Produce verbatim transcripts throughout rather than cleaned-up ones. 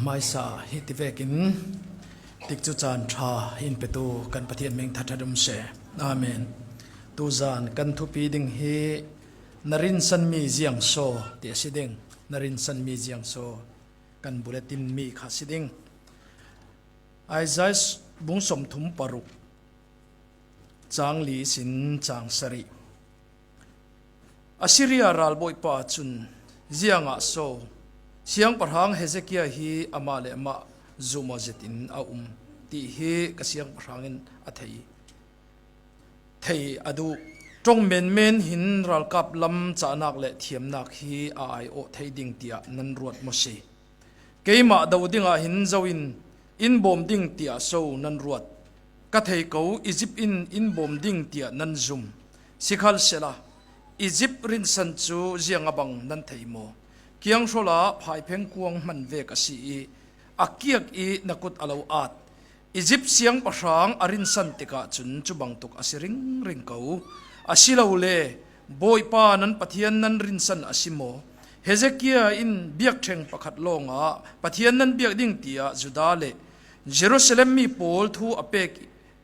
Hmaisa hiti vekin tikcu caan ṭha in petu kan Pathian hming thathat um seh. Amen. Tuzan kan thupi ding hi na rinsanmi ziangsaw ti a si ding. Na rinsanmi ziangsaw kan bulletin mi kha si ding. Isaiah bung sawmthum paruk, cang li sin cang sarih. Assyria ralbawipa cun, "Ziangah so siangpahrang Hezekiah hi amah le amah zumawh zetin a um ti hi ka siangpahrang in a thei, thei a duh. Ṭong menmen hin ralkap lam cahnak le thiamnak hi a aiawh thei ding tiah nan ruat maw si? Keimah do dingah hin zo in in bawm ding tiah so nan ruat? Ka thei ko, Izipt in in bawm ding tiah nan zum. Sikhalsehla Izipt rinsan cu ziang a bang nan thei maw? Kianghrawlah phaipheng kuang hman vek a si i a kiak i na kut a lo at. Izipt siangpahrang a rinsan tikah cun cu bangtuk a si ringring ko. Asilole Bawipa nan Pathian nan rinsan a si maw? Hezekiah in biakṭheng pakhat lawngah Pathian nan biak ding tiah Judah le Jerusalem mi pawl thu a pek,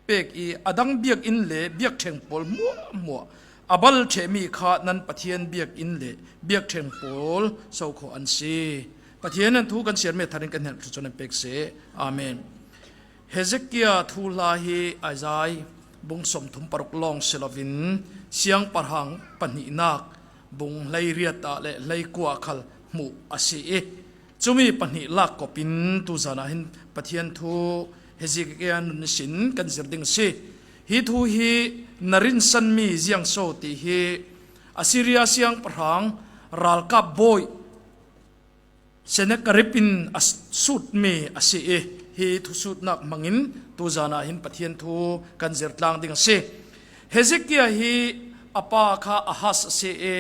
pek i a dang biakinn le biakṭheng pawl hmuahhmuah a bal ṭhehmi kha nan Pathian biakinn le biakṭheng pawl so khawh an si." Pathian in thu kan siarmi a tharin kan hnenh thluachuah nan pek seh. Amen. Hezekiah thuhla hi Isaiah bung sawmthum paruk lawng si loin siangpahrang pahnihnak bung hleiriat ah le hleikua ah khal hmuh a si i, cumi pahnih lak kop in tuzan ah hin Pathian thu Hezekiah nun ihsin kan zir ding a si. Hi thu hi na rinsanmi ziangsaw ti hi Assyria siangpahrang ralkap bawi Sennakerib in a sutmi a si i, hi thusutnak hmangin tuzan ah hin Pathian thu kan zirtlang ding a si. Hezekiah hi a pa kha Ahaz a si i,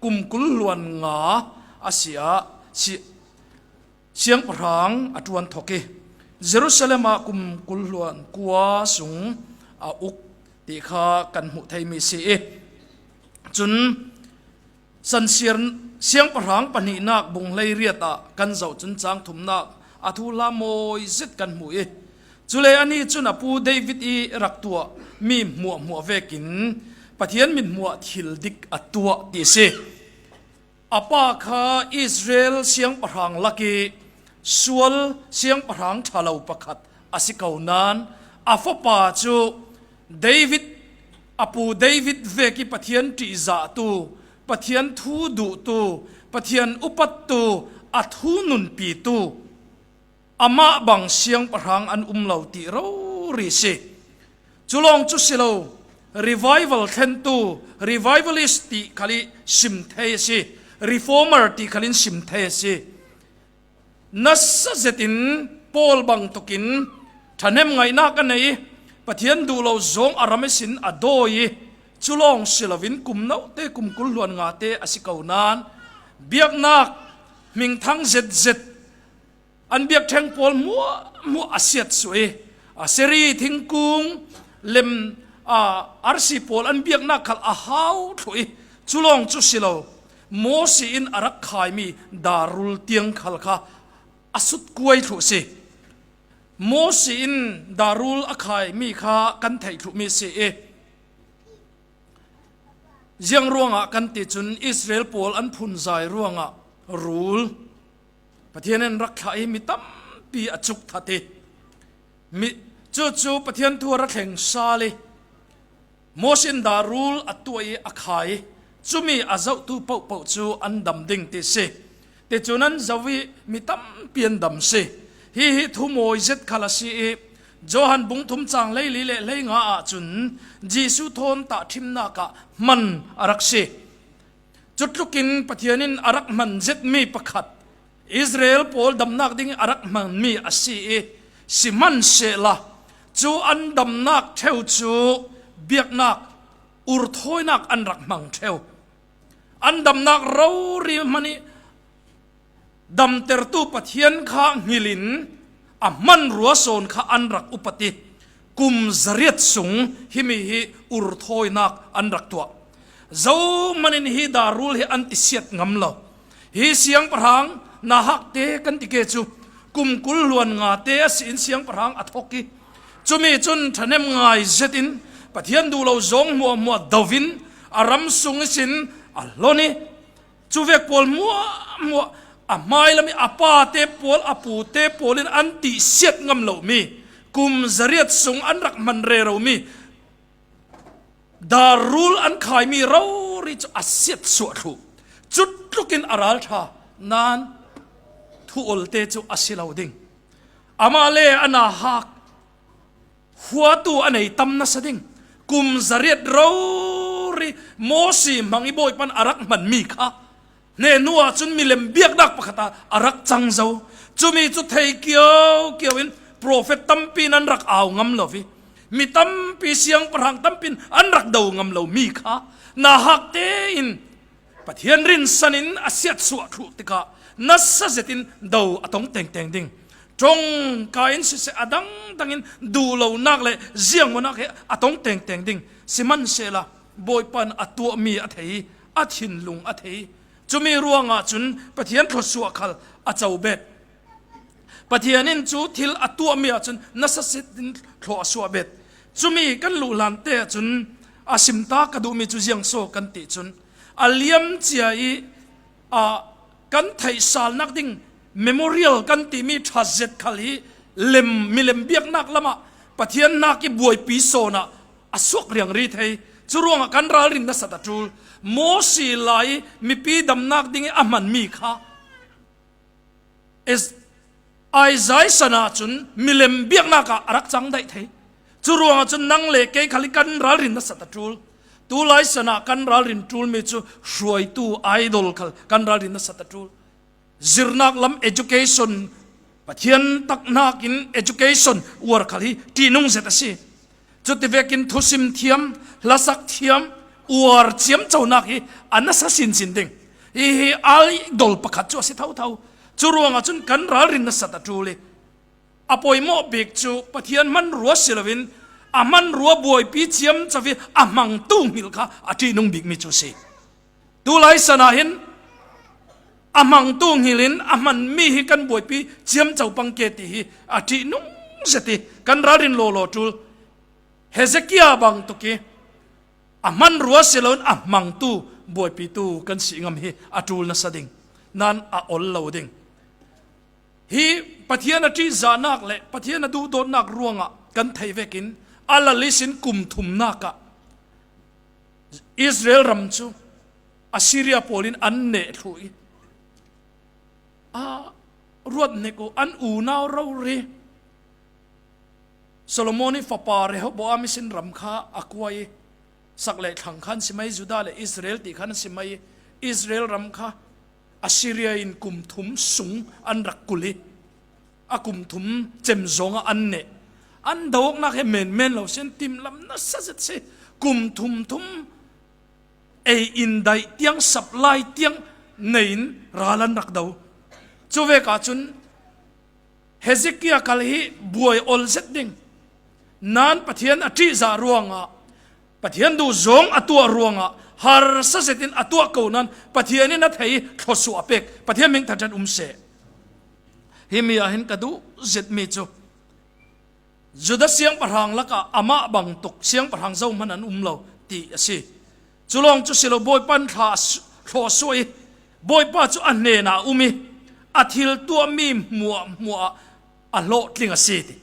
kum kul hluan nga a si ah si, siangpahrang a ṭuan thok i, Jerusalem ah kum kul hluan kua sung a uk ti kha kan hmuh theimi si i, cun Sansiar siangpahrang pahnihnak bung hleiriat ah kan zoh cun cang thumnak a thuhla mawi zet kan hmu i, cule anih cun a pu David i rak tuah mi hmuahhmuah vekin Pathian mithmuh ah thil dik a tuah ti a si. A pa kha Israel siangpahrang lak i sual siangpahrang ṭhalo pakhat a si ko nain a fapa cu David, a pu David vek i Pathian ṭihzahtu, Pathian thu duhtu, Pathian upattu, a thu nunpitu, amah bang siangpahrang an um lo ti rori si. Cu lawng cu si lo, revival thlentu, revivalist ti khal i sim thei a si, reformer ti khal in sim thei a si. Nasa zetin Paul bangtukin ṭhahnem ngaihnak a nei i Pathian duh lo zong a ram ihsin a dawi i, cu lawng si loin kum note kum kul hluan ngate a si ko nain biaknak hmingthang zetzet, an biakṭheng pawl hmuahhmuah a siat suh i, a seri thingkung lem, a, arsi pawl an biaknak khal a hau thluh i, cu lawng cu si lo, Mosi in a rak khaimi darul tiang khal kha a sutkuai thluh si. Mosi in darul a khaimi kha kan theih thluhmi si i, ziang ruangah kan ti cun Israel pawl an phunzai ruangah rul Pathian in rak thlah i mi tampi a cuk that i, mi, cucu Pathian thu a ra thleng sal i, Mosi in darul a tuah i a khai i, cumi a zohtu pohpoh cu an dam ding ti si. Ti cun an zoh i mi tampi an dam si. Hihi thu mawi zet khal a si i, Johan bung thum cang hleili le hleinga ah cun Jesuh thawn tahṭhimnak ah hman a rak si. Cutlukin Pathian in a rak hman zetmi pakhat, Israel pawl damnak ding a rak hmanmi a si i, sihmanhsehla cu an damnak ṭheu cu biaknak, urthawinak an rak hmang ṭheu. An damnak rori hman i damtertu Pathian kha hngilin a hmanrua sawn kha an rak upat i, kum zariat sung himi hi urthawinak an rak tuah. Zohmanin hi darul hi an tisiat ngam lo. Hi siangpahrang nahak te kan ti ke cu kum kul hluan ngate a si in siangpahrang a thawk hi. Cumi cun ṭhahnem ngai zetin Pathian duh lo zawng hmuahhmuah dovin a ram sung ihsin a hlon hi. Cuvek pawl hmuahhmuah a hmailam ih a pate pawl, a pute pawl in an tihsiat ngam lomi, kum zariat sung an rak hman reromi, dar rul an khaimi rori cu a siatsuah thluh. Cutlukin a ralṭha nain thu olte cu a si lo ding. Amah le a nauhak huatu a nei tam nasa ding. Kum zariat rori Mosi hmang ih Bawipa in a rak hmanmi kha hnen hnu ahcun milem biaknak pakhat ah a rak cang zo. Cumi cu thei kiaukiau in profet tampi in an rak au ngam lo ih mi tampi, siangpahrang tampi in an rak do ngam lomi kha nauhak tein Pathian rinsan in a siatsuah thluh tikah nasa zetin do a tong tengteng ding. Ṭongka in siseh, a dangdang in duh lonak le ziangmawhnak he a tong tengteng ding. Sihmanhsehla Bawipa in a tuahmi a thei ih a thinlung a thei ih, cumi ruangah cun Pathian thluasuah khal a co bet. Pathian in cu thil a tuahmi ahcun nasa zetin thlawh a suah bet. Cumi kan luh hlante ahcun a simta ka duhmi cu ziang so kan ti cun, a liam cia ih, a, kan theihsalnak ding memorial kan timi ṭha zet khal hi lem, milem biaknak lamah Pathian hnak ih buaipi sawn ah a suak riangri thei. Curuangah kan ralrin nasat a ṭul. Mosi lai ih mipi damnak ding ih a hmanmi kha Is-, Isaiah san ahcun milem biaknak ah a rak cang daih thei. Curuangah cun nang le kei khal hi kan ralrin nasat a ṭul. Tulai san ah kan ralrin ṭulmi cu hruaitu idol khal kan ralrin nasat a ṭul. Zirnak lam education, Pathian tak hnakin education uar khal hi ṭihnung zet a si. Cuti vekin thusim thiam, hlasak thiam, uar ciamconak hi a nasa sinsin ding. Hihi idol pakhat cu a si thotho. Curuangah cun kan ralrin nasat a ṭul ih, a poimawh bik cu Pathian hmanrua si loin a hmanrua buaipi ciamco ih a hmangtu hngilh kha a ṭihnung bikmi cu a si. Tulai san ah hin a hmangtu hngilh in a hmanmi hi kan buaipi ciamco pang ke ti hi a ṭihnung zet ih kan ralrin lawlaw ṭul. Hezekiah bangtuk ih a hmanrua si loin a hmangtu buaipitu kan si ngam hi a ṭul nasa ding, nain a ol lo ding. Hi Pathian a ṭihzahnak le Pathian a duhdawtnak ruangah kan theih vekin a lal ihsin kum thumnak ah Israel ram cu Assyria pawl in an neh thluh ih, a ruat hnik uh, an unau rori. Solomon ih fapa Rehoboam ihsin ram kha a kuai ih, sak le thlang kha an si mai, Judah le Israel ti kha an si mai ih, Israel ram kha Assyria in kum thum sung an rak kulh ih, a kum thum cem zongah an neh. An do awknak he menmen lo sin timhlamh nasa zet si. Kum thum thum ei in daih tiang, sap lai tiang nei in ral an rak do. Cuvek ahcun Hezekiah khal hi buai ol zet ding. Nain Pathian a ṭihzah ruangah, Pathian duh zawng a tuah ruangah harsa zetin a tuah ko nain Pathian in a thei ih thluasuah a pek. Pathian hming thangṭhat um seh. Himi ah hin ka duh zetmi cu Judah siangpahrang lakah amah bangtuk siangpahrang zohman an um lo ti a si. Cu lawng cu si lo, Bawipa in thla a su-, thlawh a suah ih, Bawipa cu a hnenah a um ih, a thil tuahmi hmuahhmuah ah a hlawhtling a si ti.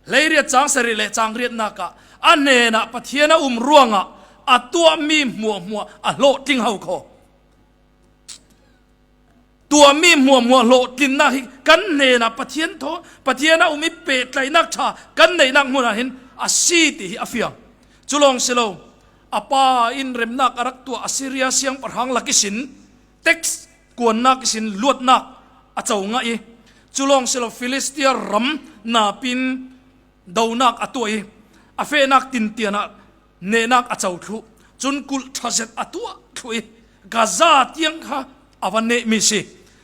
Hleiriat cang sarih le cang riatnak ah a hnenah Pathian a um ruangah a tuahmi hmuahhmuah a hlawhtling ho kho. Tuahmi hmuahhmuah hlawhtlinnak hi kan hnenah Pathian thaw, Pathian a um ih pehtlaihnak ṭha kan neihnak hmun ah hin a si ti hi a fiang. Cu lawng si lo, a pa in remnak a rak tuah Assyria siangpahrang lak ihsin tax kuannak ihsin luatnak a co ngah ih, cu lawng si lo, Filistia ram napin donak a tuah ih, a fehnak tintian ah nehnak a co thluh. Cun kulh ṭha zet a tuah thluh ih, Gaza tiang kha a va nehmi si.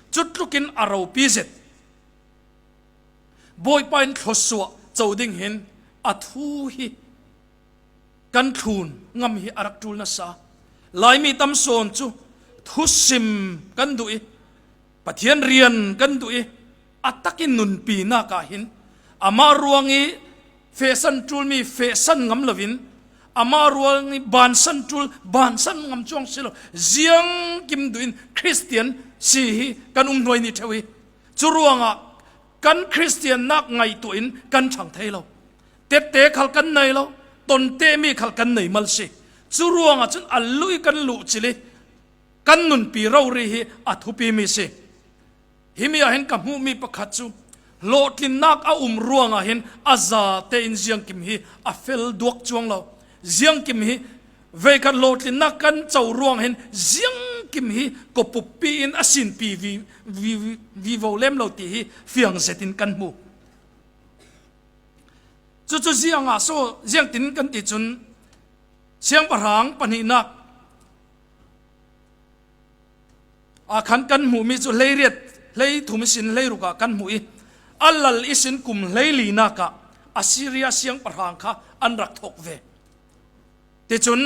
Cutlukin a ropi zet. Bawipa in thlawsuah co ding hin a thu hi kan thlun ngam hi a rak ṭul nasa. Laimi tam sawn cu thusim kan duh ih, Pathian rian kan duh ih, a takin nunpinak ah hin amah ruang ih fehsan ṭul mi fehsan ngam loin, amah ruang ih bansan ṭul bansan ngam cuang si lo, ziangkim duh in Khristian si hi kan um hnuai ni ṭheu hi. Curuangah kan Khristiannak ngaihtuah in kan ṭhang thei lo. Tette khal kan nei lo, tonte mi khal kan nei mal si. Curuangah cun a luh ih kan luhcilh ih kan nunpi rori hi a thupi mi si. Himi ah hin ka hmuhmi pakhat cu, hlawhtlinnak a um ruangah hin a zate in ziangkim hi a fel duak cuang lo. Ziangkim hi veikhat hlawhtlinnak kan co ruangah hin ziangkim hi kawpuppi in a sinpi vi, vi, vi, vivo lem lo ti hi fiang zetin kan hmu. Cucu ziangah so ziangtin kan ti cun, siangpahrang pahnihnak ah khan kan hmuhmi cu hleiriat, hleithum ihsin hleiruk ah kan hmuh ih, a lal ihsin kum hleilinak ah Assyria siangpahrang kha an rak thawk ve. Ticun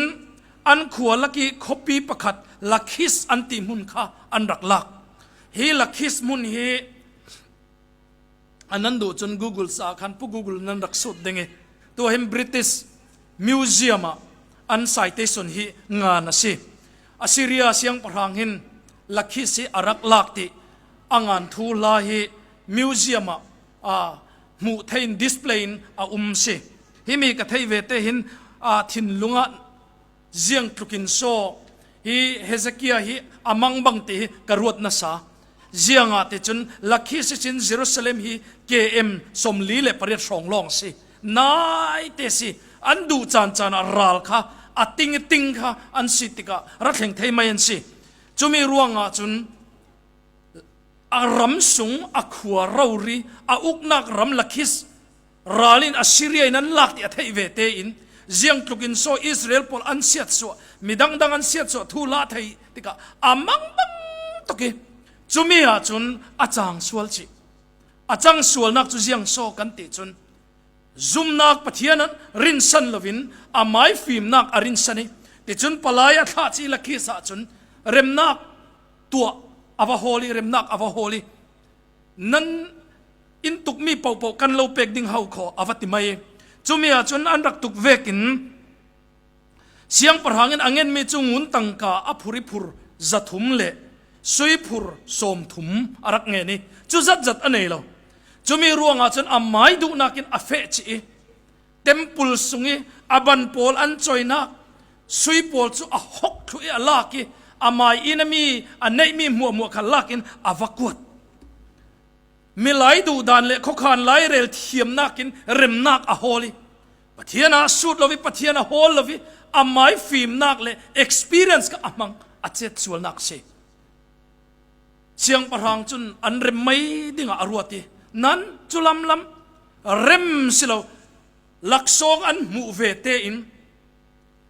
an khua lakih khuapi pakhat Lachish an ti hmun kha an rak lak. Hi Lachish hmun hi a nan duh cun Google sa khan Pu Google nan rak sut ding ih, tuah hin British Museum ah an citation hi ngan a si. Assyria siangpahrang hin Lachish hi a rak lak ti a ngan thu hla hi museum ah, aa, hmuh theih in display in a um si. Himi ka theih ve te hin, aa, thinlung ah ziangtlukin saw hi Hezekiah hi a mang bang ti hi ka ruat nasa. Ziangah ti cun Lachish ihsin Jerusalem hi K M sawmli le pariat hrawng lawng a si. Naite si, an duh caan caan ah ral kha a ting ting kha an si tikah ra thleng thei mai an si. Cumi ruangah cun a ram sung a khua rori, a uknak ram Lachish ral in Assyria in an lak ti a theih ve tein, ziangtlukin saw Israel pawl an siatsuah, midang dang an siatsuah thu hla thei tikah a mang bang tuk ih, cumi ah cun a cang sual cih. A cang sualnak cu ziang saw kan ti cun, zumnak Pathian an rinsan loin amai fimnak a rinsan ih, ticun palai a thlah cih Lachish ah cun remnak tuah a va hawl ih, remnak a va hawl ih, nan in tukmi pohpoh kan lo pek ding hau khaw a va ti mai. Cumi ah cun an rak tuk vekin siangpahrang in a ngenmi cu ngun tangka a phur ih phur zathum le sui phur sawmthum a rak ngen ih cu zatzat a nei lo. Cumi ruangah cun amai duhnak in a feh cih ih, tempul sung ih a ban pawl an coinak sui pawl cu a hok thluh ih a lak ih, amai inn a mi a neihmi hmuahhmuah kha lak in a va kuat. Milai duhdan le khuakhan lairel thiamnak in remnak a hawl ih, Pathian ah a sut lo ih, Pathian a hawl lo ih, amai fimnak le experience kha a hmang a cet sualnak a si. Siangpahrang cun an rem mai dingah a ruat ih, nan cu lamlam rem si lo, laksawng an hmuh ve tein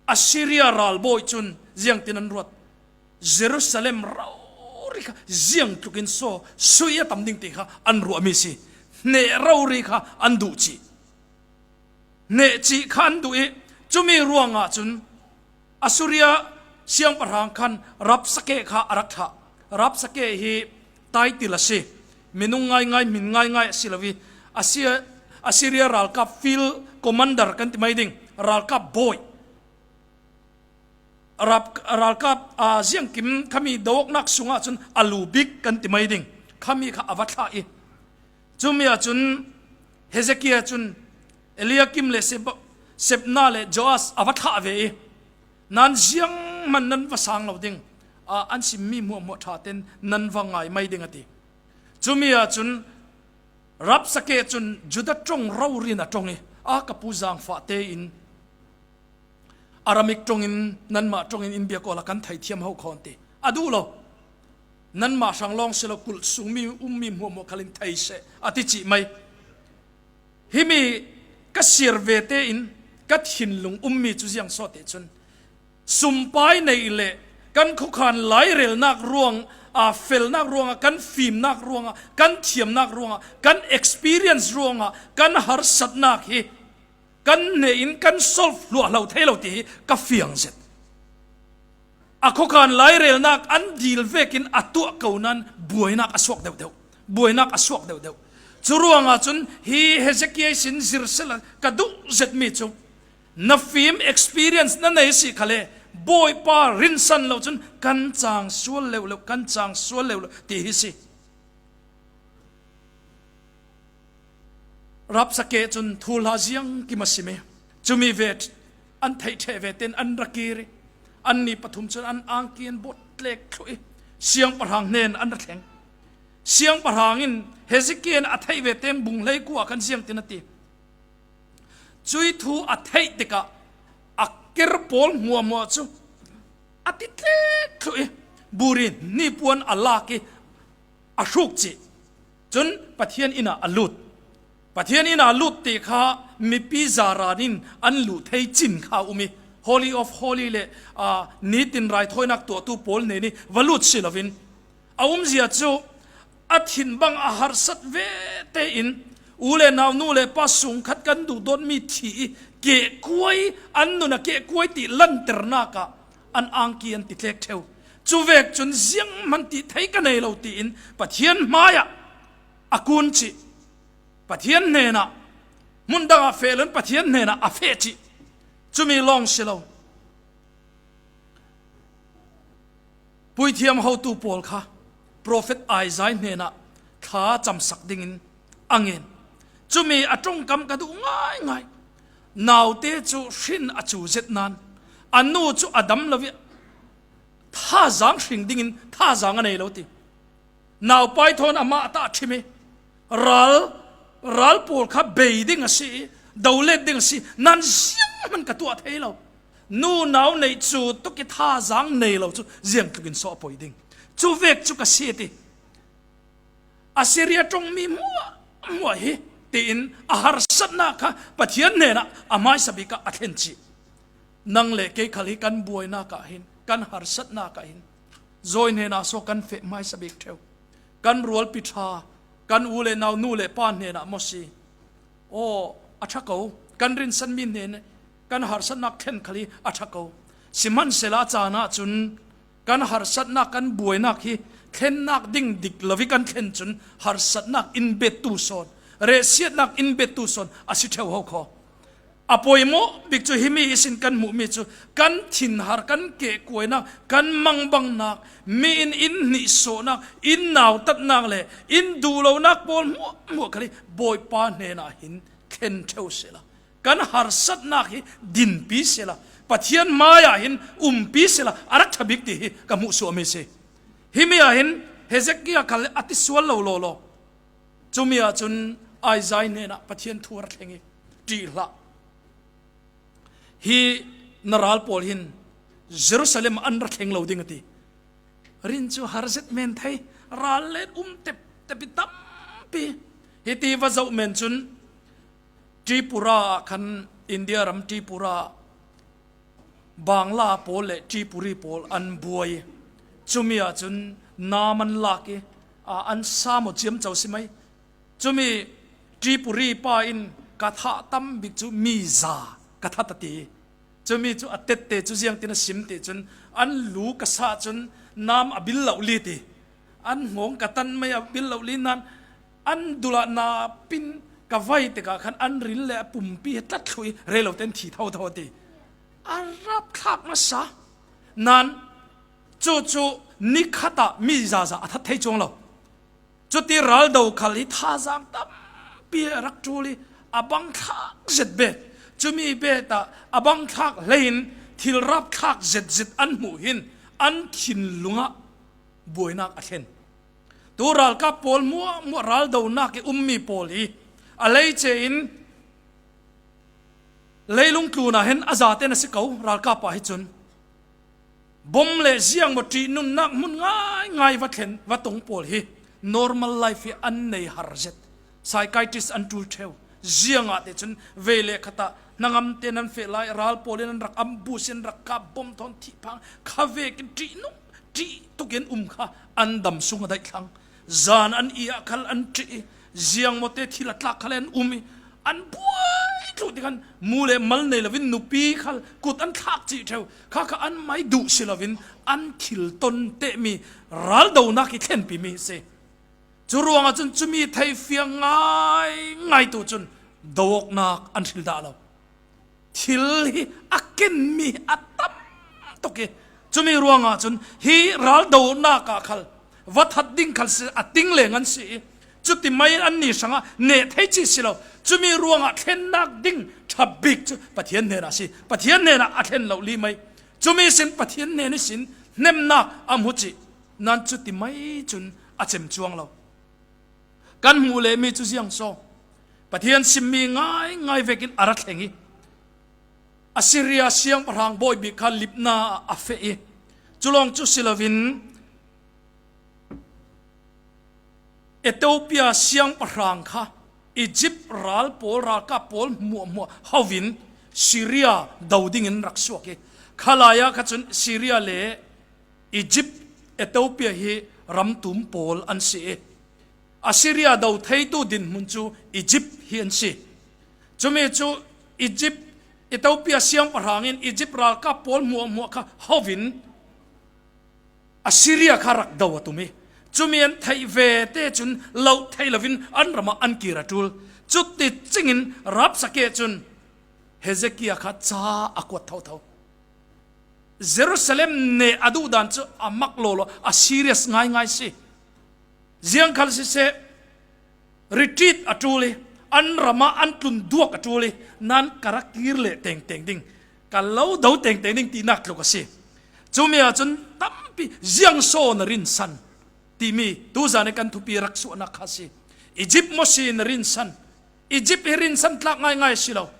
Assyria ralbawi cun ziangtin an ruat? Jerusalem rori kha ziangtlukin saw sui a tam ding ti kha an ruahmi si. Hneh rori kha an duh cih. Hneh cih kha an duh ih, cumi ruangah cun Assyria siangpahrang khan Rabsakeh kha a rak thlah. Rabsakeh hi title a si. Minung ngaingai, hmin ngaingai a si lo ih, Assyria, Assyria ralkap field commander kan ti mai ding, ralkap bawi. Rap-, ralkap, aa, ziangkim khami do-awknak sungah cun a lu bik kan ti mai ding. Khami kha a va thlah ih, cumi ah cun Hezekiah cun Eliakim le Seb-, Sebna le Joas a va thlah ve ih, nan zianghman nan va sang lo ding, aa, an simmi hmuahhmuah ṭha ten nan va ngai mai ding a ti. Cumi ah cun Rabsakeh cun Judah ṭong rori in a ṭong ih, a ka pu zaangfah tein Aramik ṭongin, nanmah ṭongin in biak awla kan theithiam ho khawn ti a duh lo. Nanmah hrang lawng si lo, kulh sungmi ummi hmuahhmuah khalin thei seh a ti cih mai. Himi ka siar ve tein ka thinlung ummi cu ziang sawh ti cun, sumpai neih le kan khuakhan lairelnak ruang, aa, felnak ruangah, kan fimnak ruangah, kan thiamnak ruangah, kan experience ruangah kan harsatnak hi kan hneh in kan solve hluahhlo thei lo ti hi ka fiang zet. A khuakhan lairelnak an dil vekin a tuah ko nan buainak a suak deuhdeuh. Buainak a suak deuhdeuh. Curuangah cun hi Hezekiah sin zir sela ka duh zetmi cu na fim experience na nei si khale, Bawipa rinsan lo cun kan caang sual leuleu, kan caang sual leuleu ti hi si. Rapsa ke cun thuhla ziang kim a si mi. Cumi ve an theih ṭheh ve tein an ra kir i, annih pathum cun an angki an bawt tlek thluh i, siangpahrang hnen an ra thleng. Siangpahrang in Hezekiah in a theih ve tein bung hleikua ah khan ziangtin a ti. Cui thu a theih tikah a ker pawl hmuahhmuah cu a ti tlek thluh i, buri hnipuan a lak i, a hruk cih. Cun Pathian inn ah a lut. Pathian inn ah a lut ti kha mipi zaran in an luh thei cin kha a um i, Holy of Holy le, aa, nitin raithawinak tuahtu pawl hnen i va lut si loin a umzia cu a thinbang a harsat ve tein u le nau, nu le pa sungkhat kan duhdawtmi thi i kehkuai, an nun a kehkuai ti lanternak ah an angki an ti tlek ṭheu. Cuvek cun zianghman ti thei ka nei lo tiin Pathian hmaiah a kun cih, Pathian hnenah hmun dangah feh loin Pathian hnenah a feh cih, cumi lawng si lo. Puithiam hotu pawl kha profet Isaiah hnenah thla camsak dingin a ngen. Cumi a ṭongkam ka duh ngaingai. Naute cu hrin a cu zet nain a nu cu a dam lo i thazaang hring dingin thazaang a nei lo ti. Naupai thawn amah a tahṭhim i ral, ral pawl kha bei ding a si i dolet ding a si. Nan zianghman ka tuah thei lo. Nu nau neih cu tuk i thazaang nei lo cu ziangtlukin sawh a poi ding. Cuvek cu ka si a ti. Assyria ṭongmi hmuahhmuah hi, tiin a harsatnak kha Pathian hnenah a hmaisa bik ah a thlen cih. Nang le kei khal hi kan buainak ah hin, kan harsatnak ah hin zawi hnenah so kan feh hmaisa bik ṭheu. Kan rualpi ṭha, kan u le nau, nu le pa hnenah maw si? Aw, a ṭha ko. Kan rinsanmi hnen kan harsatnak thlen khal hi a ṭha ko. Sihmanhsehlaw a caan ahcun kan harsatnak, kan buainak hi thlennak ding dik lo i kan thlen cun harsatnak in bettu sawn, rehsiatnak in bettu sawn a si ṭheu ho kho. A poimawh bik cu himi ihsin kan hmuhmi cu kan thinhar, kan kehkuainak, kan mangbangnak, mi in in hnihsawhnak, in nautatnak le in duhlonak pawl hmuahhmuah khal hi Bawipa hnenah hin thlen ṭheu sehla, kan harsatnak hi dinpi sehla, Pathian hmaiah hin umpi sehla a rak ṭha bik ti hi ka hmuhsuahmi si. Himi ah hin Hezekiah khal a ti sual lo lawlaw. Cumi ahcun Isaiah hnenah Pathian thu a ra thleng i, "Ṭih hlah. Hi na ral pawl hin Jerusalem an ra thleng lo ding," a ti. Rin cu har zet men thei, ral let um teptep i tampi. Hiti va zoh men cun Tripura ah khan, India ram Tripura ah Bangla pawl le Tripuri pawl an buai. Cumi ahcun nam an lak i, aa, an sa maw ciamco si mai. Cumi Tripuri pa in ka thah tam bik cu mi za ka that a ti. Cumi cu a tette cu ziangtin a sim ti cun an lu ka sah cun nam a bil lo li ti. An hngawng ka tan mai a bil lo li nain an dulh ah napin ka vai tikah khan an ril le a pumpi he tlat thluh i rei lo ten thi thotho a ti. A rapthlak nasa nain cucu nikhat ah mi zaza a that thei cuang lo. Cuti raldo khal hi thazaang tampi a rak ṭul i a bangthlak zet bet. Cumi bet ah a bangthlak hlei in thil rapthlak zetzet an hmuh hin an thinlung ah buainak a thlen. Tu ralkap pawl hmuahhmuah raldonak i ummi pawl hi a leice in leilung tlun ah hin a zaten a si ko, ralkap ah hi cun bom le ziang maw ṭihnunnak hmun ngaingai va thlen, va tong pawl hi normal life hi an nei har zet. Psychiatrist an ṭul ṭheu. Ziangah te cun vei le khat ah hnangam te nan feh lai, ral pawl in an rak ambush, an rak kap, bom thawn thih phang, khavek in ṭihnung ṭih tuk in um kha an dam sung a daih thlang. Zan an i ah khal an ṭih i, ziangmawte thil a tlak khal an um i, an buai thluh tikhan mu le mal nei loin nupi khal kut an thlak cih ṭheu. Kha kha an mai duh si loin an thil ton tehmi raldonak hi thlenpimi hi si. Cu ruangah cun cumi theihfiang ngaingai tu cun do awknak an hril dah lo. Thil hi a ken mi a tam tuk i, cumi ruangah cun hi ral donak ah khal va that ding khal si, a ting leng an si i, cuti mai in annih hrangah neh thei ci si lo. Cumi ruangah thlennak ding ṭha bik cu Pathian hnenah a si. Pathian hnenah a thlen lo li mai. Cumi sin Pathian hnen ihsin hnemnak a hmu cih nan cuti mai cun a cem cuang lo. Kan hmuh lehmi cu ziang so? Pathian simmi ngaingai vekin a ra thleng i, Assyria siangpahrang bawi bik kha Libna ah a feh i, cu lawng cu si loin Ethiopia siangpahrang kha Egypt ral pawl, ralkap pawl hmuahhmuah hoin Syria do dingin rak suak i, khalai ah kha cun Syria le Egypt, Ethiopia hi ramtum pawl an si i, Assyria do theitu dinhmun cu Egypt hi an si. Cumi cu Egypt, Ethiopia siangpahrang in Egypt ralkap pawl hmuahhmuah kha hoin Assyria kha rak do a tum i, cumi an theih ve te cun loh theih loin an ram ah an kir a ṭul. Cuti cingin Rabsakeh cun Hezekiah kha ca a kuat thotho. Jerusalem neh a duh dan cu a mak lawlaw, a serious ngaingai si. Ziang khal siseh, retreat a ṭul i, an ram ah an tlun duak a ṭul i, nan ka rak kir leh tengteng ding, ka lo do tengteng ding tinak tluk a si. Cumi ahcun tampi ziang so na rinsan timi tuzan i kan thupi rak suahnak kha a si. Egypt maw si na rinsan? Egypt hi rinsan tlak ngaingai a si lo.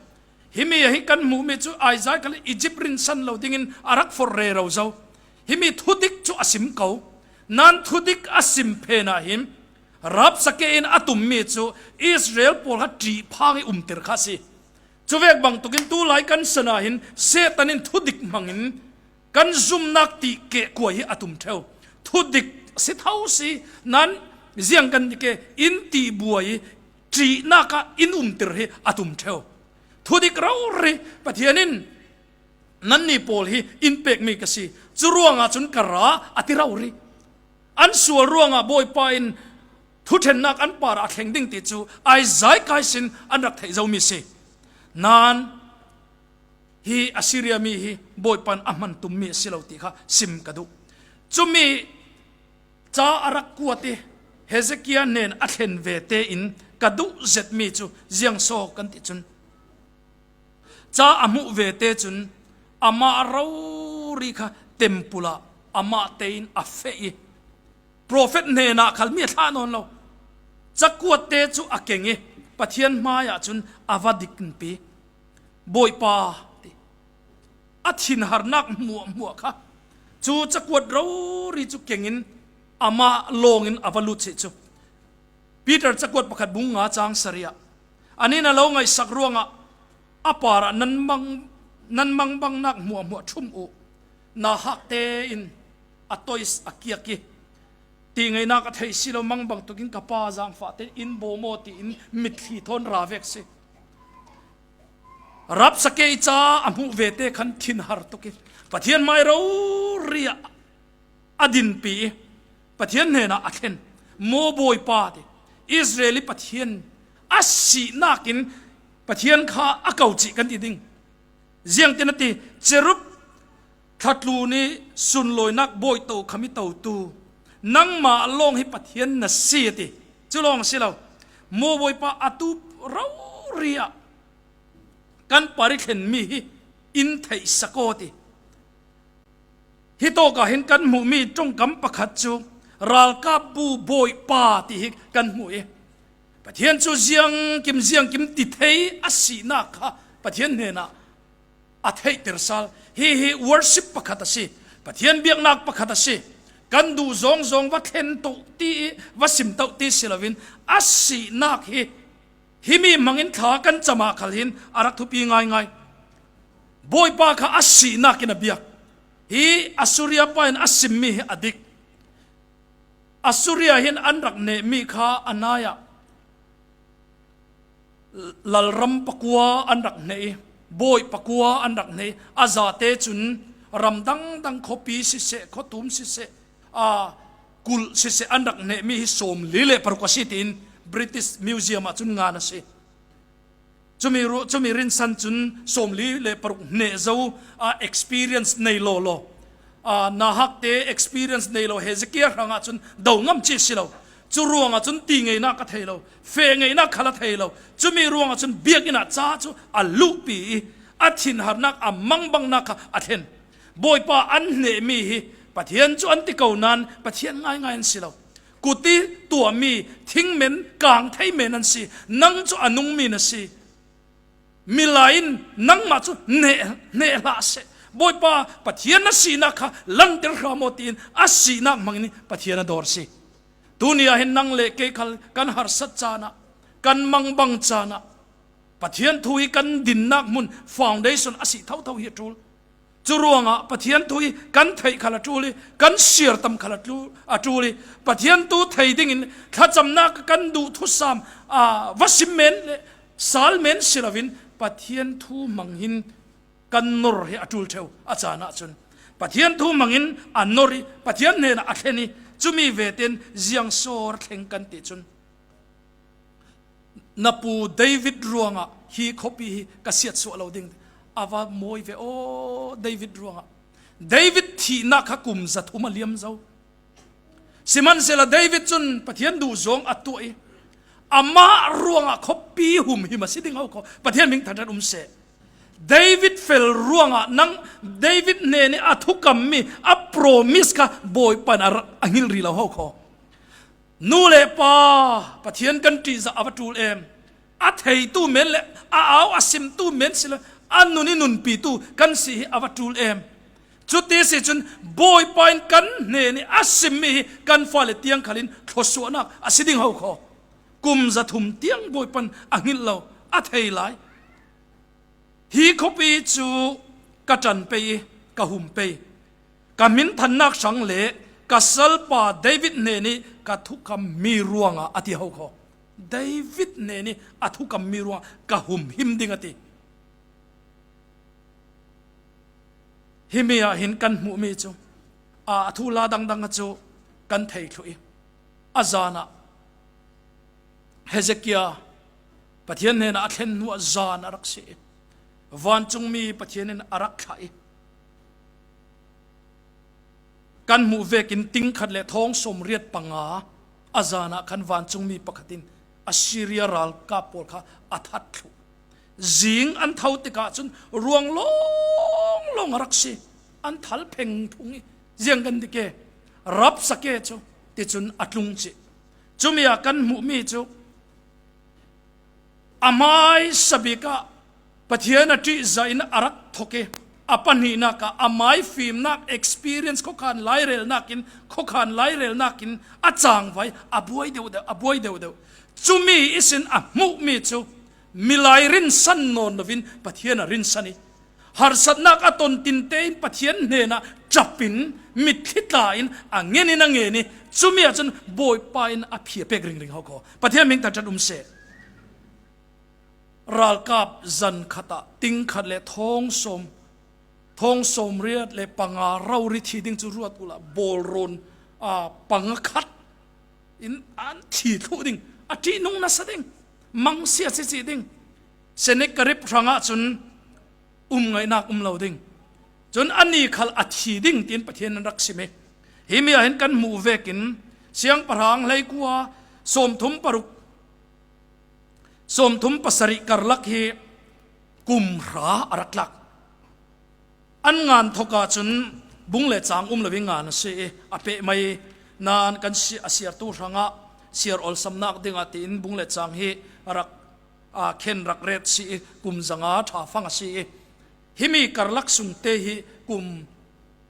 Himi ah hi kan hmuhmi cu Isaiah khal Egypt rinsan lo dingin a rak forh rero zo. Himi thudik cu a sim ko. Nan thudik a sim phen ah hin Rabsakeh in a tummi cu Israel pawl kha ṭih phang i umter kha a si. Cuvek bangtukin tulai kan san ah hin Satan in thudik hmangin kan zumnak tih keh kuai hi a tum ṭheu. Thudik si tho si, nan ziang kan ti ke, in tih buai i ṭihnak ah in umter hi a tum ṭheu. Thudik rori Pathian in nannih pawl hi in pekmi ka si. Cu ruangah cun ka ra a ti rori. An sual ruangah Bawipa in thuṭhennak an parah a thleng ding ti cu Isaiah kaisin an rak theih zomi si. Nan hi Assyria mi hi Bawipa in a hman tummi a si lo ti kha sim ka duh. Cumi ca a rak kuat i Hezekiah hnen a thlen ve tein ka duh zetmi cu ziang so kan ti cun, ca a hmuh ve te cun amah rori kha temple ah amah tein a feh i, profet hnenah khal mi a thlah nawn lo. Cakuat te cu a keng i Pathian hmaiah cun a va dikpi. Bawipa, ti. A thinharnak hmuahhmuah kha cu cakuat rori cu kengin amah lawngin a va lut chih cu. Peter cakuat pakhat bung nga cang sarih ah, "An in a lo ngaihsak ruangah a parah nan mang, nan mangbangnak hmuahhmuah ṭhum uh. Na hak tein a tois a kiak i, ti ngeinak a theih si lo, mangbang tukin ka pa zaangfah te in bawm aw," tiin mitthli thawn ra vek si. Rabsakeh i ca a hmuh ve te khan thinhar tuk i Pathian hmai rori ah a dinpi i Pathian hnenah a thlen. Maw Bawipa, ti. Israel i Pathian a sihnak in Pathian kha a ko cih kan ti ding. Ziangtin a ti, Cherub thlatlu nih sunlawinak bawi to khami totu, nangmah lawng hi Pathian na si, a ti. Cu lawng si lo, maw Bawipa, atu rori ah kan parih thlenmi hi in theihsak aw, ti. Hi tawkah hin kan hmuhmi ṭongkam pakhat cu ralkap bu Bawipa ti hi kan hmuh i Pathian cu ziangkim ziangkim ti thei a sihnak kha Pathian hnenah a theihter sal. Hi hi worship pakhat a si, Pathian biaknak pakhat a si. Kan duh zawngzawng va thlen to ti i va sim to ti si loin a sihnak hi, himi hmangin thla kan cam ah khal hin a rak thupi ngaingai. Bawipa kha a sihnak in a biak. Hi Assyria pa in a simmi hi a dik. Assyria hin an rak nehmi kha a nai ah lalram pakua an rak hneh i, bawi pakua an rak hneh i, a zate cun ram dangdang, khuapi siseh, khuatum siseh, aa, kulh sese an rak hneh mi hi sawmli le paruk a si tiin British Museum ah cun ngan a si. Cumi ru-, cumi rinsan cun sawmli le paruk hneh zo a experience nei lawlaw. Aa, Nahak te experience nei lo, Hezekiah hrangah cun do ngam ci si lo. Cu ruangah cun ti ngeihnak a thei lo, feh ngeihnak khal a thei lo. Cumi ruangah cun biakinn ah ca cu a luhpi i a thinharnak a mangbangnak kha a thlen. Bawipa an hneh mi hi Pathian cu an ti ko nain Pathian ngaingai an si lo. Kuti tuahmi thingmen, kang thei men an si. Nang cu a nungmi na si. Milai in nangmah cu hneh, hneh hlah seh. Bawipa Pathian na sinak kha langhter hram aw tiin a sinak hmangin Pathian a dawr si. Tuni ah hin nang le kei khal kan harsat caan ah, kan mangbang caan ah, Pathian thu hi kan dinnak hmun foundation a si thotho hi a ṭul. Cu ruangah Pathian thu hi kan theih khal a ṭul i, kan siar tam khal a ṭul, a ṭul i, Pathian thu thei dingin thlacamnak kan duh thusam, aa, va sim men le sal men si loin Pathian thu hmang hin kan nor hi a ṭul ṭheu a caan ahcun. Pathian thu hmangin a nor i, Pathian hnenah a thlen i, cumi vetein ziang sawr thleng kan ti cun, na pu David ruangah hi khuapi hi ka siatsuah lo ding, a va mawi ve aw, David ruangah. David thihnak kha kum zathum a liam zo. Sihmanhsehlaw David cun Pathian duhzawng a tuah i, amah ruangah khuapi humhim a si ding ho kho. Pathian hming thangṭhat um seh. David fel ruangah nang, David hnen i a thukammi, a promise kha Bawipa in a ra-, a hngilh rih lo ho kho. Nu le pa, Pathian kan ṭihzah a va ṭul em. A theitu men le a au a simtu men si le a nun i nunpitu kan si hi a va ṭul em. Cuti si cun Bawipa in kan hnen i a simmi hi kan fale tiang khalin thluasuahnak a si ding ho kho. Kum zathum tiang Bawipa in a hngilh lo, a thei lai. Hi khuapi cu ka ṭan pei i ka hum pei. Ka hminthannak hrang le ka salpa David hnen i ka thukammi ruangah a ti ho kho. David hnen i a thukammi ruangah ka humhim ding a ti. Himi ah hin kan hmuhmi cu, aa, a thu la dangdang ah cu kan thei thluh i, a zan ah Hezekiah Pathian hnenah a thlen hnuah zan a rak si i, vancungmi Pathian in a rak thlah i, kan hmuh vekin tingkhat le thawng sawmriat panga a zan ah khan vancungmi pakhat in Assyria ralkap pawl kha a that thluh. Zing an tho tikah cun ruang lawnglawng a rak si. An thal phengphung i, ziang kan ti ke, rap sa ke cu, ticun a tlung cih. Cumi ah kan hmuhmi cu, a hmaisa bik ah Pathian a ṭihzah in a rak thok i, a pahnihnak ah amai fimnak experience khuakhan lairelnak in, khuakhan lairelnak in a cangvai, a buai deuhdeuh, a buai deuhdeuh. Cumi ihsin a hmuhmi cu milai rinsan nawn loin Pathian a rinsan i, harsatnak a ton tinte in Pathian hnenah ṭap in, mitthli tla in a ngen in a ngen i, cumi ahcun Bawipa in a phiapek ringring ho kho. Pathian hming thangṭhat um seh. Ralkap zan khat ah tingkhat le thawng sawm, thawng sawmriat le panga rori thi ding cu ruat uhla, bawlrawn, aa, panga khat in an thi thluh ding, a ṭihnung nasa ding, mangsia si cih ding. Sennakerib hrangah cun um ngaihnak um lo ding. Cun ani khal a thi ding tiin Pathian an rak sim i, himi ah hin kan hmuh vekin Siangpahrang hleikua sawmthum paruk, sawmthum pasarih karlak hi kum hra a rak tlak. An ngan thok ahcun bung le cang um lo i ngan a si i, a pehmai nain kan si-, a siartu hrangah siar awlsamnak dingah tiin bung le cang hi a rak, aa, khen rak ret si i, kum zanga ṭha fang a si i, himi karlak sungte hi kum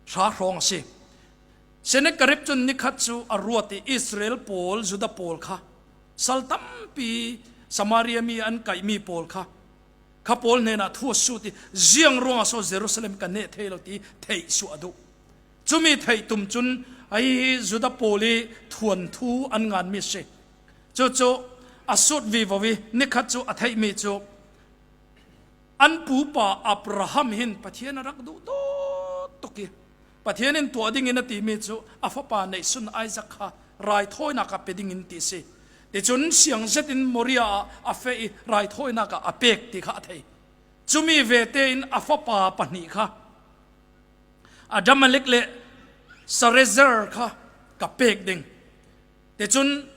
hra hrawng a si. Sennakerib cun nikhat cu a ruat i Israel pawl, Judah pawl kha, sal tampi Samaria mi an kaihmi pawl kha, kha pawl hnenah thu a sut i, ziang ruangah so Jerusalem ka neh thei lo ti theih suah a duh. Cumi theih tum cun, ahi hi Judah pawl i thuanthu an nganmi a si. Cucu a sut vivo i nikhat cu a theihmi cu, an pupa Abraham hin Pathian a rak duh dawt tuk i, Pathian in tuah dingin a timi cu a fapa neihsun Isaac kha raithawinak a pe dingin ti si. Ticun siang zetin Moria ah a feh i raithawinak ah a pek ti kha a thei. Cumi vete in a fapa pahnih kha, Abimelek le Sarezer kha ka pek ding. Ticun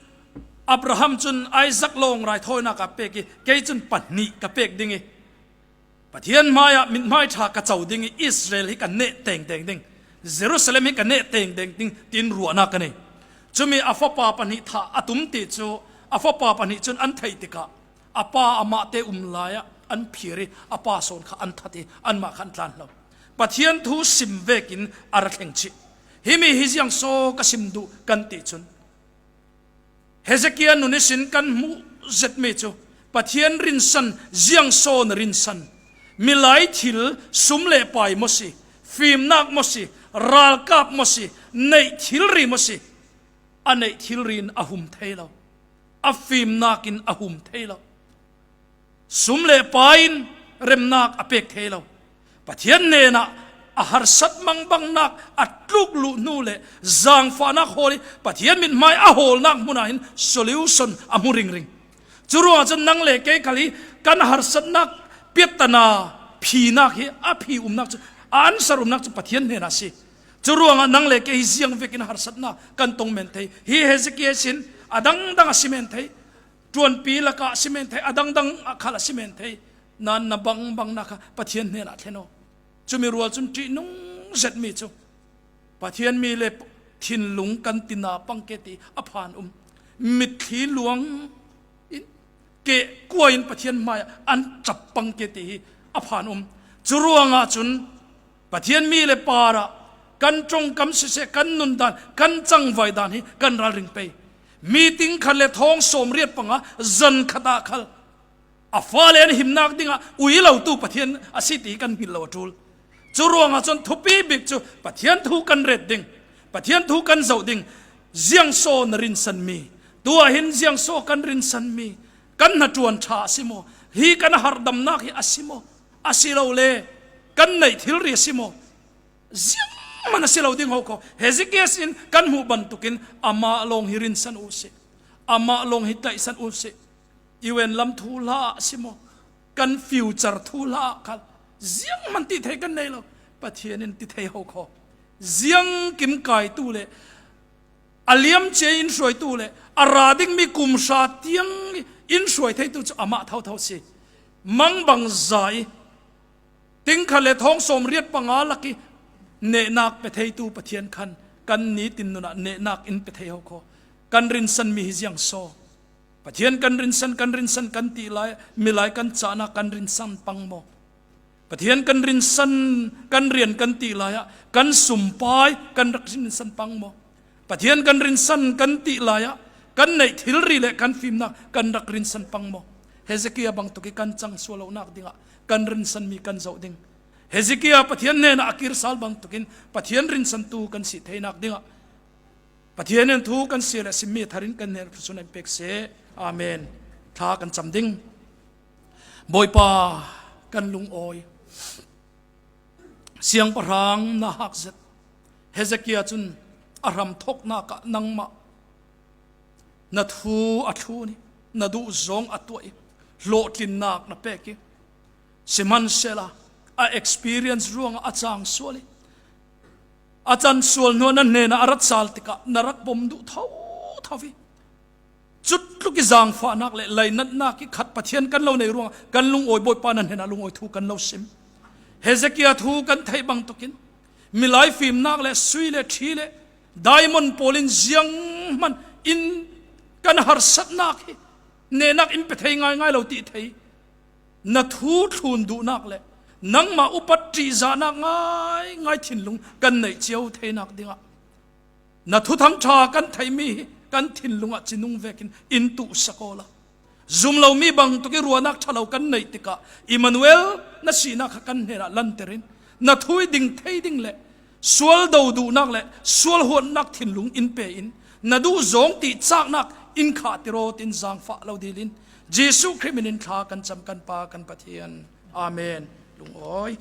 Abraham cun Isaac lawng raithawinak a pek i, kei cun pahnih ka pek ding i, Pathian hmaiah mithmai ṭha ka co ding i, Israel hi ka neh tengteng ding, Jerusalem hi ka neh tengteng ding, tiin ruahnak ka nei. Cumi a fapa pahnih thah a tum ti cu a fapa pahnih cun an theih tikah a pa amahte um lai ah an phir i a pa sawn kha an that i anmah kha an tlan lo. Pathian thu sim vekin a ra thleng chih. Himi hi ziangso ka sim duh kan ti cun, Hezekiah nun ihsin kan hmuh zetmi cu Pathian rinsan ziangso na rinsan? Milai thil sum le pai maw si, fimnak maw si, ralkap maw si, neih thilri maw si, a neih thilri in a hum thei lo, a fimnak in a hum thei lo. Sum le pai in remnak a pek thei lo. Pathian hnenah a harsat mangbangnak a tluk luh hnu le zaangfahnak hawl i Pathian mithmai a hawlnak hmunah hin solution a hmu ringring. Curuangah cun nang le kei khal hi kan harsatnak piattana phinak hi a phi umnak cu, a answer umnak cu Pathian hnenah a si. Curuangah nang le kei hi ziang vekin harsatnak kan tong men thei. Hi Hezekiah sin a dangdang a si men thei. Ṭuanpi lakah a si men thei, a dangdang ah khal a si men thei. Nan na bangbangnak kha Pathian hnenah thlen aw. Cumi rual cun ṭihnung zetmi cu Pathian mi le thinlung kan tina pang ke ti a phan um. Mitthli luang in kehkua in Pathian hmaiah an ṭap pang ke ti hi a phan um. Curuangah cun Pathian mi le parah kan ṭongkam siseh, kan nundan, kan cangvai dan hi kan ralring pei. Meeting khat le thawng sawmriat panga zan khat ah khal a fale an himnak dingah ui lotu Pathian a si ti kan hngilh lo a ṭul. Curuangah cun thupi bik cu Pathian thu kan ret ding, Pathian thu kan zoh ding. Ziangso na rinsanmi? Tuah hin ziangso kan rinsanmi? Kan hnaṭuan ṭha a si maw? Hi kan harhdamnak hi a si maw? Asilole kan neih thilri a si maw? Ziangman a si lo ding ho kho. Hezekiah in kan hmuh bantukin amah lawng hi rinsan u sih, amah lawng hi tlaihsan u sih. U N lam thuhla ah si maw, kan future thuhla ah khal ziangman ti thei kan nei lo. Pathian in ti thei ho kho. Ziangkim kaitu le a liamcia in hruaitu le a ra dingmi kum hra tiang in hruai theitu cu amah thotho si. Mangbangza i tingkhat le thawng sawmriat panga lak i nehnak pe theitu Pathian khan kan nitin nunah nehnak in pe thei ho kho. Kan rinsanmi hi ziangso? Pathian kan rinsan, kan rinsan kan ti lai, milai kan cahnak kan rinsan pang maw? Pathian kan rinsan, kan rian kan ti lai ah kan sumpai kan rak rinsan pang maw? Pathian kan rinsan kan ti lai ah kan neih thilri le kan fimnak kan rak rinsan pang maw? Hezekiah bangtuk i kan cang sual lonak dingah kan rinsanmi kan zoh ding. Hezekiah Pathian hnenah a kir sal bangtukin Pathian rinsantu kan si theinak dingah Pathian in thu kan sial le simmi a thar in kan hnenah thlusun in pek seh. Amen. Thla kan cam ding. Bawipa, kan lungawi. Siangpahrang na hak zet. Hezekiah cun a hramthawknak ah nangmah na thu a thlun i, na duhzawng a tuah i, hlawhtlinnak na pek i, sihmanhsehlaw a experience ruangah a cang sual i, a can sual hnuah na hnenah a rat sal tikah na rak pom duh thotho i, cutluk i zaangfahnak le lainatnak i khat Pathian kan lo nei ruangah kan lungawi Bawipa na hnenah lungawi thu kan lo sim. Hezekiah thu kan theih bangtukin milai fimnak le sui le ṭhi le diamond pawl in zianghman in kan harsatnak hi nehnak in pe thei ngaingai lo ti thei. Na thu thlun duhnak le nangmah upat ṭihzahnak ngaingai thinlung kan neih cio theinak dingah na thuthang ṭha kan theihmi hi kan thinlung ah cinung vekin in tuhsak awla, zum lomi bangtuk i ruahnak ṭha lo kan neih tikah Immanuel na sinak kha kan hnenah lanter in na thu i ding thei ding le sual do duhnak le sual huatnak thinlung in pe in na duhzawng tihcaknak in khahtir aw tiin zaangfah lo dil in Jesuh Khrih min in thla kan cam kan Pa kan Pathian. Amen. Lungawi.